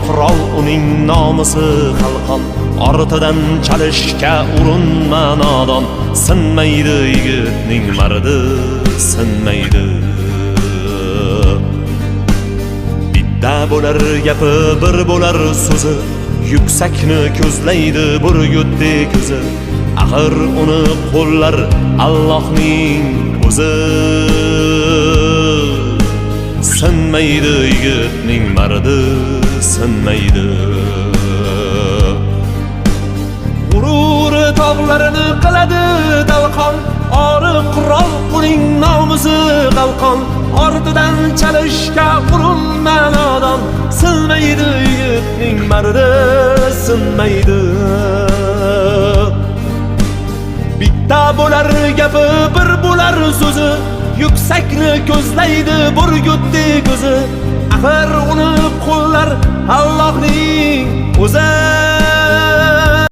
Qurol uning nomusi qalqon. Ortidan chalishga urinma, nodon. Sinmaydi yigitning mardi, sinmaydi. Bitta bo'lar gapi, bir bo'lar so'zi. Yuksakni ko'zlaydi burgutdek ko'zi. Axir uni qo'llar Allohning o'zi. Sinmaydi yigitning mardi, sinmaydi. G'ururi tog'larini qiladi talqon. Ori qurol uning nomusi qalqon. Ortidan chalishga urinma, nodon. Sinmaydi yigitning mardi, sinmaydi. Bitta bo'lar gapi, bir bo'lar so'zi. Yuksakni ko'zlaydi burgutdek ko'zi. Axir uni qo'llar Allohning o'zi.